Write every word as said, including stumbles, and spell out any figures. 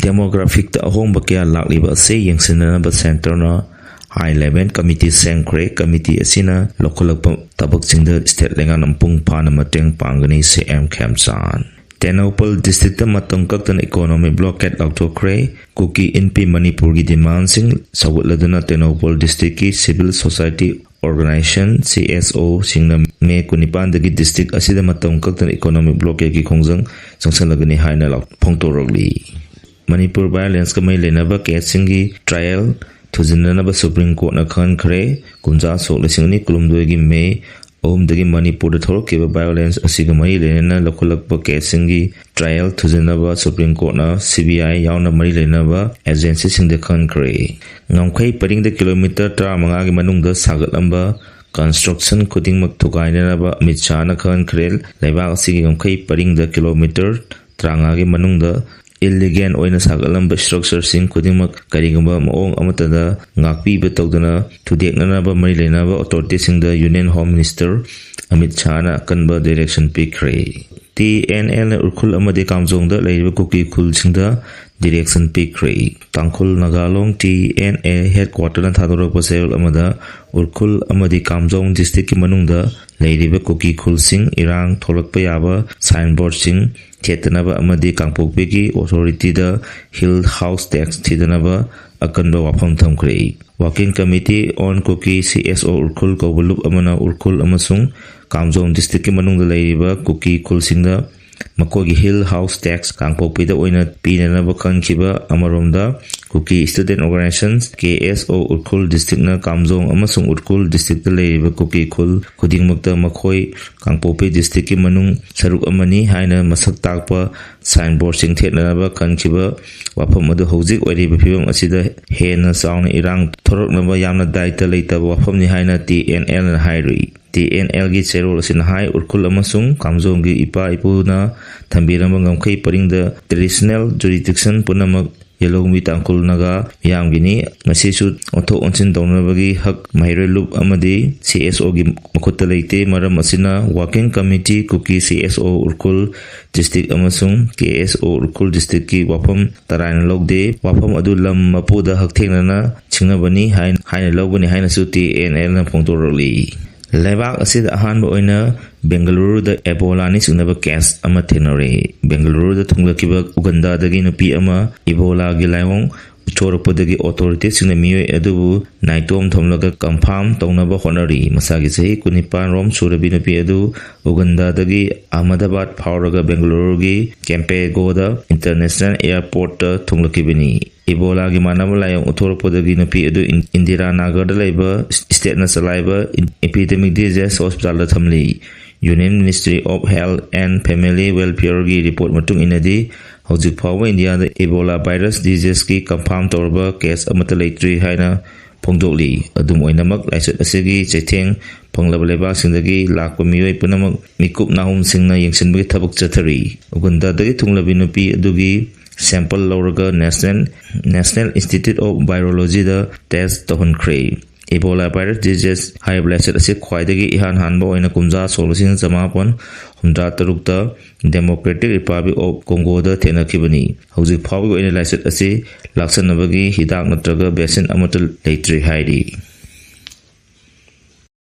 Demographic-ꯇ ꯑꯍꯣꯡꯕ ꯀꯌꯥ ꯂꯥꯛꯂꯤꯕ ꯑꯁꯤ ꯌꯦꯡꯁꯤꯟꯅꯅꯕ centre-ꯅ high level committee ꯁꯦꯝꯈ꯭ꯔꯦ꯫ Committee ꯑꯁꯤꯅ ꯂꯧꯈꯠꯂꯛꯄ ꯊꯕꯛꯁꯤꯡꯗ state ꯂꯩꯉꯥꯛꯅ ꯃꯄꯨꯡ ꯐꯥꯅ ꯃꯇꯦꯡ ꯄꯥꯡꯒꯅꯤ, ꯁꯤ ꯑꯦꯝ ꯈꯦꯝꯆꯥꯟ꯫ ꯇꯦꯡꯅꯧꯄꯜ district-ꯇ ꯃꯇꯝ ꯀꯛꯇꯅ economic blockade ꯂꯥꯎꯊꯣꯛꯈ꯭ꯔꯦ꯫ ꯀꯨꯀꯤ ꯏꯟꯄꯤ ꯃꯅꯤꯄꯨꯔꯒꯤ demand-ꯁꯤꯡ ꯁꯧꯒꯠꯂꯗꯨꯅ Tengnoupal district-ꯀꯤ civil society organization, C S O-ꯁꯤꯡꯅ May ꯀꯨꯟꯅꯤꯄꯥꯟꯗꯒꯤ district ꯑꯁꯤꯗ ꯃꯇꯝ ꯀꯛꯇꯅ economic blockade-ꯀꯤ ꯈꯣꯡꯖꯪ ꯆꯪꯁꯤꯜꯂꯒꯅꯤ ꯍꯥꯏꯅ ꯂꯥꯎ-, ꯐꯣꯡꯗꯣꯔꯛꯂꯤ꯫ ꯃꯅꯤꯄꯨꯔ violence-ꯀ ꯃꯔꯤ ꯂꯩꯅꯕ case-ꯁꯤꯡꯒꯤ trial ꯊꯨꯖꯤꯟꯅꯅꯕ Supreme Court-ꯅ ꯈꯟꯈ꯭ꯔꯦ꯫ ꯀꯨꯝꯖꯥ ꯁꯣꯛ ꯂꯤꯁꯤꯡ ꯑꯅꯤ ꯀꯨꯟꯍꯨꯝꯗꯣꯏꯒꯤ May ꯑꯍꯨꯝꯗꯒꯤ ꯃꯅꯤꯄꯨꯔꯗ ꯊꯣꯛꯂꯛꯈꯤꯕ violence ꯑꯁꯤꯒ ꯃꯔꯤ ꯂꯩꯅꯅ ꯂꯧꯈꯠꯂꯛꯄ case-ꯁꯤꯡꯒꯤ trial ꯊꯨꯖꯤꯟꯅꯕ Supreme Court-ꯅ C B I ꯌꯥꯎꯅ ꯃꯔꯤ ꯂꯩꯅꯕ agency-ꯁꯤꯡꯗ ꯈꯟꯈ꯭ꯔꯦ꯫ ꯉꯝꯈꯩ ꯄꯔꯤꯡꯗ kilometre ꯇꯔꯥꯃꯉꯥꯒꯤ ꯃꯅꯨꯡꯗ ꯁꯥꯒꯠꯂꯝꯕ construction ꯈꯨꯗꯤꯡꯃꯛ ꯊꯨꯒꯥꯏꯅꯅꯕ ꯑꯃꯤꯠ ꯁꯥꯍꯅ ꯈꯟꯈ꯭ꯔꯦ꯫ ꯂꯩꯕꯥꯛ ꯑꯁꯤꯒꯤ ꯉꯝꯈꯩ ꯄꯔꯤꯡꯗ kilometre ꯇꯔꯥꯃꯉꯥꯒꯤ ꯃꯅꯨꯡꯗ illegal ꯑꯣꯏꯅ ꯁꯥꯒꯠꯂꯝꯕ structure-ꯁꯤꯡ ꯈꯨꯗꯤꯡꯃꯛ ꯀꯔꯤꯒꯨꯝꯕ ꯃꯑꯣꯡ ꯑꯃꯠꯇꯗ ꯉꯥꯛꯄꯤꯕ ꯇꯧꯗꯅ ꯊꯨꯗꯦꯛꯅꯅꯕ ꯃꯔꯤ ꯂꯩꯅꯕ authority-ꯁꯤꯡꯗ Union Home Minister ꯑꯃꯤꯠ ꯁꯥꯍꯅ ꯑꯀꯟꯕ direction ꯄꯤꯈ꯭ꯔꯦ꯫ T N L-ꯅ ꯎꯔꯈꯨꯜ ꯑꯃꯗꯤ ꯀꯥꯝꯖꯣꯡꯗ ꯂꯩꯔꯤꯕ ꯀꯨꯀꯤ ꯈꯨꯜꯁꯤꯡꯗ direction ꯄꯤꯈ꯭ꯔꯦ꯫ ꯇꯥꯡꯈꯨꯜ ꯅꯥꯒꯥꯂꯣꯡ T N L headquarter-ꯅ ꯊꯥꯗꯣꯔꯛꯄ ꯆꯦꯔꯣꯜ ꯑꯃꯗ ꯎꯔꯈꯨꯜ ꯑꯃꯗꯤ ꯀꯥꯝꯖꯣꯡ district-ꯀꯤ ꯃꯅꯨꯡꯗ ꯂꯩꯔꯤꯕ ꯀꯨꯀꯤ ꯈꯨꯜꯁꯤꯡ ꯏꯔꯥꯡ ꯊꯣꯛꯂꯛꯄ ꯌꯥꯕ signboard-ꯁꯤꯡ ꯊꯦꯠꯇꯅꯕ ꯑꯃꯗꯤ ꯀꯥꯡꯄꯣꯛꯄꯤꯒꯤ authority-ꯗ hill house tax ꯊꯤꯗꯅꯕ ꯑꯀꯟꯕ ꯋꯥꯐꯝ ꯊꯝꯈ꯭ꯔꯦ꯫ Working Committee on Kuki, C S O, Ukhrul ꯀꯧꯕ ꯂꯨꯞ ꯑꯃꯅ ꯎꯔꯈꯨꯜ ꯑꯃꯁꯨꯡ ꯀꯥꯝꯖꯣꯡ district-ꯀꯤ ꯃꯅꯨꯡꯗ ꯂꯩꯔꯤꯕ ꯀꯨꯀꯤ ꯈꯨꯜꯁꯤꯡꯗ ꯃꯈꯣꯏꯒꯤ hill house tax ꯀꯥꯡꯄꯣꯛꯄꯤꯗ ꯑꯣꯏꯅ ꯄꯤꯅꯅꯕ ꯈꯟꯈꯤꯕ ꯑꯃꯔꯣꯝꯗ, Kuki Student Organization, K S O, Ukhrul district-ꯅ ꯀꯥꯝꯖꯣꯡ ꯑꯃꯁꯨꯡ ꯎꯔꯈꯨꯜ district-ꯇ ꯂꯩꯔꯤꯕ ꯀꯨꯀꯤ ꯈꯨꯜ ꯈꯨꯗꯤꯡꯃꯛꯇ ꯃꯈꯣꯏ ꯀꯥꯡꯄꯣꯛꯄꯤ district-ꯀꯤ ꯃꯅꯨꯡ ꯁꯔꯨꯛ ꯑꯃꯅꯤ ꯍꯥꯏꯅ ꯃꯁꯛ ꯇꯥꯛꯄ signboard-ꯁꯤꯡ ꯊꯦꯠꯅꯅꯕ ꯈꯟꯈꯤꯕ ꯋꯥꯐꯝ ꯑꯗꯨ ꯍꯧꯖꯤꯛ ꯑꯣꯏꯔꯤꯕ ꯐꯤꯕꯝ ꯑꯁꯤꯗ ꯍꯦꯟꯅ ꯆꯥꯎꯅ ꯏꯔꯥꯡ ꯊꯣꯔꯛꯅꯕ ꯌꯥꯝꯅ ꯗꯥꯏꯇ ꯂꯩꯇꯕ ꯋꯥꯐꯝꯅꯤ ꯍꯥꯏꯅ T N L-ꯅ ꯍꯥꯏꯔꯤ꯫ T N L-ꯒꯤ ꯆꯦꯔꯣꯜ ꯑꯁꯤꯅ ꯍꯥꯏ, ꯎꯔꯈꯨꯜ ꯑꯃꯁꯨꯡ ꯀꯥꯝꯖꯣꯡꯒꯤ ꯏꯄꯥ ꯏꯄꯨꯅ ꯊꯝꯕꯤꯔꯝꯕ ꯉꯝꯈꯩ ꯄꯔꯤꯡꯗ traditional jurisdiction ꯄꯨꯝꯅꯃꯛ ꯌꯦꯜꯍꯧꯃꯤ ꯇꯥꯡꯈꯨꯜ ꯅꯥꯒꯥ ꯃꯤꯌꯥꯝꯒꯤꯅꯤ꯫ ꯃꯁꯤꯁꯨ ꯑꯣꯟꯊꯣꯛ ꯑꯣꯟꯁꯤꯟ ꯇꯧꯅꯕꯒꯤ ꯍꯛ ꯃꯍꯩꯔꯣꯏ ꯂꯨꯞ ꯑꯃꯗꯤ ꯁꯤ ꯑꯦꯁ ꯑꯣꯒꯤ ꯃꯈꯨꯠꯇ ꯂꯩꯇꯦ꯫ ꯃꯔꯝ ꯑꯁꯤꯅ Working Committee ꯀꯨꯀꯤ ꯁꯤ ꯑꯦꯁ ꯑꯣ ꯎꯈ꯭ꯔꯨꯜ ꯗꯤꯁꯇ꯭ꯔꯤꯛ ꯑꯃꯁꯨꯡ ꯀꯦ ꯑꯦꯁ ꯑꯣ ꯎꯈ꯭ꯔꯨꯜ ꯗꯤꯁꯇ꯭ꯔꯤꯛꯀꯤ ꯋꯥꯐꯝ ꯇꯔꯥꯏꯅ ꯂꯧꯗꯦ꯫ ꯋꯥꯐꯝ ꯑꯗꯨ ꯂꯝ ꯃꯄꯨꯗ ꯍꯛꯊꯦꯡꯅꯅ ꯁꯤꯡꯅꯕꯅꯤ ꯍꯥꯏ-, ꯍꯥꯏꯅ ꯂꯧꯒꯅꯤ ꯍꯥꯏꯅꯁꯨ ꯇꯤ ꯑꯦꯟ ꯑꯦꯜꯅ ꯐꯣꯡꯗꯣꯔꯛꯂꯤ꯫ ꯂꯩꯕꯥꯛ ꯑꯁꯤꯗ ꯑꯍꯥꯟꯕ ꯑꯣꯏꯅ ꯕꯦꯡꯒꯂꯨꯔꯨꯗ ꯏꯕꯣꯂꯥꯅꯤ ꯆꯤꯡꯅꯕ ꯀꯦꯁ ꯑꯃ ꯊꯦꯡꯅꯔꯦ꯫ ꯕꯦꯡꯒꯂꯨꯔꯨꯗ ꯊꯨꯡꯂꯈꯤꯕ ꯎꯒꯟꯗꯥꯗꯒꯤ ꯅꯨꯄꯤ ꯑꯃ ꯏꯕꯣꯂꯥꯒꯤ ꯂꯥꯏꯑꯣꯡ ꯎꯠꯊꯣꯔꯛꯄꯗꯒꯤ ꯑꯣꯊꯣꯔꯤꯇꯤꯁꯤꯡꯅ ꯃꯤꯑꯣꯏ ꯑꯗꯨꯕꯨ ꯅꯥꯏꯇꯣꯝ ꯊꯝꯂꯒ ꯀꯟꯐꯥꯝ ꯇꯧꯅꯕ ꯍꯣꯠꯅꯔꯤ꯫ ꯃꯁꯥꯒꯤ ꯆꯍꯤ ꯀꯨꯟꯅꯤꯄꯥꯟ ꯔꯣꯝ ꯁꯨꯔꯕꯤ ꯅꯨꯄꯤ ꯑꯗꯨ ꯎꯒꯟꯗꯥꯗꯒꯤ ꯑꯍꯃꯗꯥꯕꯥꯗ ꯐꯥꯎꯔꯒ ꯕꯦꯡꯒꯂꯨꯔꯨꯒꯤ ꯀꯦꯝꯄꯦꯒꯣꯗ ꯏꯟꯇꯔꯅꯦꯁꯅꯦꯜ ꯑꯦꯌꯔꯄꯣꯔꯠꯇ ꯊꯨꯡꯂꯛꯈꯤꯕꯅꯤ꯫ ꯏꯕꯣꯂꯥꯒꯤ ꯃꯥꯟꯅꯕ ꯂꯥꯏꯑꯣꯡ ꯎꯠꯊꯣꯔꯛꯄꯗꯒꯤ ꯅꯨꯄꯤ ꯑꯗꯨ ꯏꯟ-, ꯏꯟꯗꯤꯔꯥ ꯅꯥꯒꯔꯗ ꯂꯩꯕ ꯏꯁꯇꯦꯠꯅ ꯆꯂꯥꯏꯕ ꯏꯟ-, ꯏꯄꯤꯗꯦꯃꯤꯛ ꯗꯤꯖꯤꯖ ꯍꯣꯁꯄꯤꯇꯥꯜꯗ ꯊꯝꯂꯤ꯫ Union Ministry of Health and Family Welfareꯒꯤ ꯔꯤꯄꯣꯔꯠ ꯃꯇꯨꯡ ꯏꯟꯅꯗꯤ, ꯍꯧꯖꯤꯛ ꯐꯥꯎꯕ ꯏꯟꯗꯤꯌꯥꯗ ꯏꯕꯣꯂꯥ ꯚꯥꯏꯔꯁ ꯗꯤꯖꯤꯖꯀꯤ ꯀꯟꯐꯥꯝ ꯇꯧꯔꯕ ꯀꯦꯁ ꯑꯃꯠꯇ ꯂꯩꯇ꯭ꯔꯤ ꯍꯥꯏꯅ ꯐꯣꯡꯗꯣꯛꯂꯤ꯫ ꯑꯗꯨꯝ ꯑꯣꯏꯅꯃꯛ, ꯂꯥꯏꯆꯠ ꯑꯁꯤꯒꯤ ꯆꯩꯊꯦꯡ ꯐꯪꯂꯕ ꯂꯩꯕꯥꯛꯁꯤꯡꯗꯒꯤ ꯂꯥꯛꯄ ꯃꯤꯑꯣꯏ ꯄꯨꯝꯅꯃꯛ ꯃꯤꯀꯨꯞ ꯅꯥꯍꯨꯝꯁꯤꯡꯅ ꯌꯦꯡꯁꯤꯟꯕꯒꯤ ꯊꯕꯛ ꯆꯠꯊꯔꯤ꯫ ꯎꯒꯟꯗꯥꯗꯒꯤ ꯊꯨꯡꯂꯕꯤ ꯅꯨꯄꯤ ꯑꯗꯨꯒꯤ ꯁꯦꯝꯄꯜ ꯂꯧꯔꯒ National, National Institute of Virologyꯗ ꯇꯦꯁ ꯇꯧꯍꯟꯈ꯭ꯔꯦ꯫ ꯏꯕꯣꯂꯥ ꯚꯥꯏꯔꯁ ꯗꯤꯖꯤꯖ ꯍꯥꯏꯔꯤꯕ ꯂꯥꯏꯆꯠ ꯑꯁꯤ ꯈ꯭ꯋꯥꯏꯗꯒꯤ ꯏꯍꯥꯟ ꯍꯥꯟꯕ ꯑꯣꯏꯅ ꯀꯨꯝꯖꯥ ꯁꯣꯛ ꯂꯤꯁꯤꯡ ꯆꯃꯥꯄꯟ ꯍꯨꯝꯗ꯭ꯔꯥ ꯇꯔꯨꯛꯇ Democratic Republic of Congoꯗ ꯊꯦꯡꯅꯈꯤꯕꯅꯤ꯫ ꯍꯧꯖꯤꯛ ꯐꯥꯎꯕꯒꯤ ꯑꯣꯏꯅ ꯂꯥꯏꯆꯠ ꯑꯁꯤ ꯂꯥꯛꯁꯟꯅꯕꯒꯤ ꯍꯤꯗꯥꯛ ꯅꯠꯇ꯭ꯔꯒ ꯚꯦꯛꯁꯤꯟ ꯑꯃꯠꯇ ꯂꯩꯇ꯭ꯔꯤ ꯍꯥꯏꯔꯤ꯫